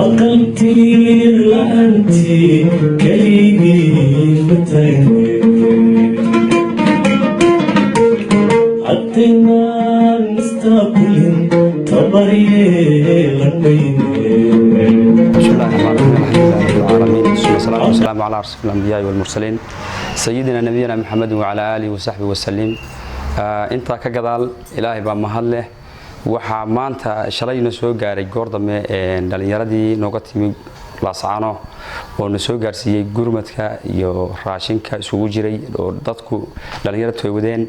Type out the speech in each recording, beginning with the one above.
Aqaltiir la'aantii keligii ma tagne, haddaynaan istaakulin tabar yeelan mayne. بسم الله الرحمن الرحيم، الحمد لله رب العالمين، ثم الصلاة والسلام على أشرف الأنبياء والمرسلين، سيدنا نبينا محمد وعلى آله وصحبه وسلم. Intaa ka gadaal, Ilaahay baa mahad leh. Waxaa maanta shalayna soo gaaray goor dambe dhalinyaradii nooga timi Laascaano oo na soo gaarsiiyey gurmadka iyo raashinka isugu jiray, oo dadku dhalinyaradu ay wadeen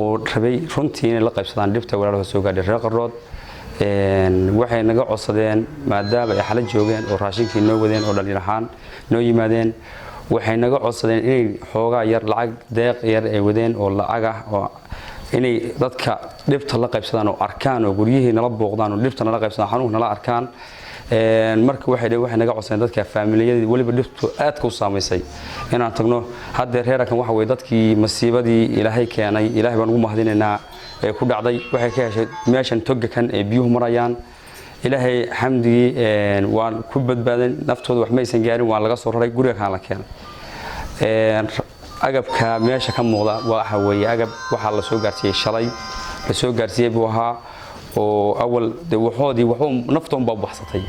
oo rabay runtii inay la qaybsadaan dhibta walaalahooda soo gaadhay reer Qardhood. Waxay naga codsadeen, maadaama ay xala joogeen oo raashinkii noo wadeen oo dhalinyar ahaan noo yimaadeen, waxay naga codsadeen inay xoogaa yar lacag deeq yar ay wadeen oo lacag ah oo inay dadka dhibta la qaybsadaan oo arkaan oo guryihii nala booqdaan oo dhibta nala qaybsadaan, xanuunka nala arkaan. Marka waxay naga codsadeen dadka faamiliyadii weliba dhibtu aadka u saamaysay inaan tagno. Haddee reerakan waxa weye dadkii masiibadii Ilaahay keenay, Ilaahay baan ugu mahadinaynaa, ee ku dhacday waxay ka heshay meeshan toga kan ee biyuhu marayaan. Ilaahay xamdigii waan ku badbaadan, naftooda wax maysan gaarin, waan laga soo raray, guriga kaan la keenay. Agabka meesha ka muuqda waxa weeye agab waxaa la soo gaarsiiyey, shalay la soo gaarsiiyey buu ahaa, oo awal de waxoodii waxuu naftoon baa baxsatay,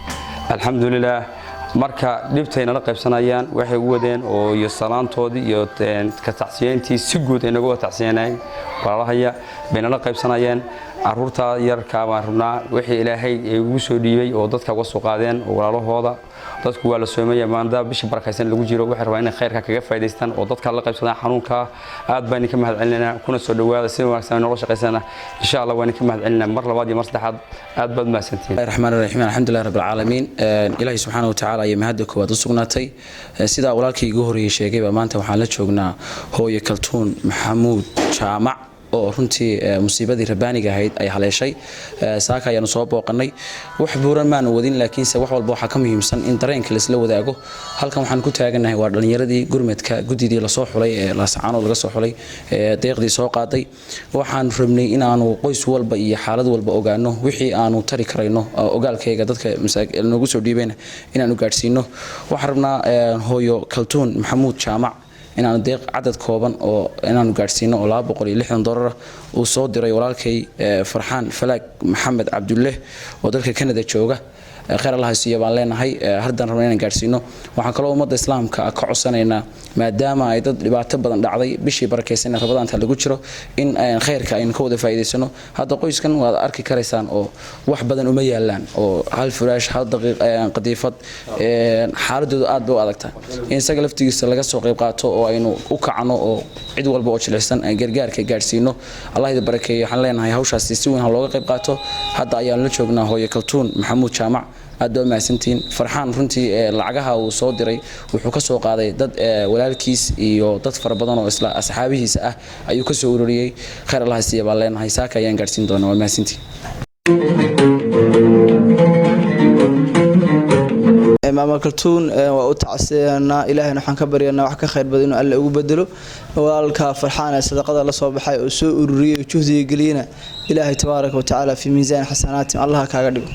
alxamdulilaah. Marka dhibtay nala qaybsanayaan waxay u wadeen oo iyo salaantoodii iyo ka tacsiyeyntii si guud ay naga wada tacsiyenayeen walaalahaya bay nala qaybsanayeen. Caruurta yarkaa baan rabnaa wixii Ilaahay ugu soo dhiibay oo dadka uga soo qaadeen oo walaalahooda. Dadku waa la soomaya maadaama bishii barakaysan lagu jiro, waxay rabaan inay khayrka kaga faa'iidaystaan oo dadka la qaybsadaan xanuunka. Aad baan idinka mahad celinaynaa, kuna soo dhawaada si wanaagsan noola shaqaysana insha Allah. Waan idinka mahad celinaynaa mar labaad iyo mar saddexaad, aad baad mahadsantihiin. الرحمن الرحيم، الحمد لله رب العالمين. Ilaahay subxaana wa tacaala ayaa mahadda koowaad u sugnaatay. Sidaa walaalkay igu horreeyey sheegayba, maanta waxaan la joognaa hooyo Kaltuun Maxamuud Jaamac oo runtii musiibadii rabbaaniga ahayd ay haleeshay. Saaka ayaanu soo booqanay. Wax buuran maanu wadin, laakiinse wax walba waxaa ka muhiimsan in dareenka laisla wadaago. Halkan waxaan ku taaganahay waa dhallinyaradii gurmadka, guddidii lasoo xulay ee Laascaanood laga soo xulay ee deeqdii soo qaaday. Waxaan rabnay inaanu qoys walba iyo xaalad walba ogaano wixii aanu tari karayno, ogaalkayga dadka noogu soo dhiibayna inaanu gaadhsiino. Waxaan rabnaa hooyo Kaltuun Maxamuud Jaamac inaanu deeq cadad kooban oo inaanu gaadhsiino oo $260 uu soo diray walaalkay Farxaan Falaag Maxamed Cabdulle oo dalka Canada jooga. Khayr Allah siiyo baan leenahay. Haddaan rabna inaan gaadhsiino. Waxaan kaloo ummadda islaamka ka codsanaynaa, maadaama ay dad dhibaato badan dhacday, bishii barakaysan Ramadaanta lagu jiro, in khayrka aynu ka wada faa'iidaysano. Hadda qoyskan waad arki karaysaan oo wax badan uma yaalaan, oo hal furaash, hal daqiiq qadiifad, xaaladoodu aad bay u adagtahay. In isaga laftigiisa laga soo qayb qaato oo aynu u kacno oo cid walba oo jilicsan aan gargaarka gaadhsiino. Allah idin barakeeyo. Waxaan leenahay hawshaasi si weyn ha looga qayb qaato. Hadda ayaan la joognaa hooyo Kaltuun Maxamuud Jaamac. Aad baa mahadsantihiin. Farxaan runtii lacagaha uu soo diray wuxuu ka soo qaaday dad walaalkiis iyo dad fara badan oo isla asxaabihiisa ah ayuu ka soo ururiyey. Khayr Allah siiya baan leenahay. Saaka ayaan gaadhsiin doonaa. Waa mahadsantihiin. Maama Kaltuun waa u tacsiyanaa. Ilaahayna waxaan ka baryanaa wax ka khayr badan inuu Alle ugu bedelo. Walaalka Farxaan ee sadaqada la soo baxay oo soo ururiyey oo juhdiga geliyena, Ilaahay tabaaraka wa tacaala fi miisaan xasanaatihim Allaha kaaga dhigo.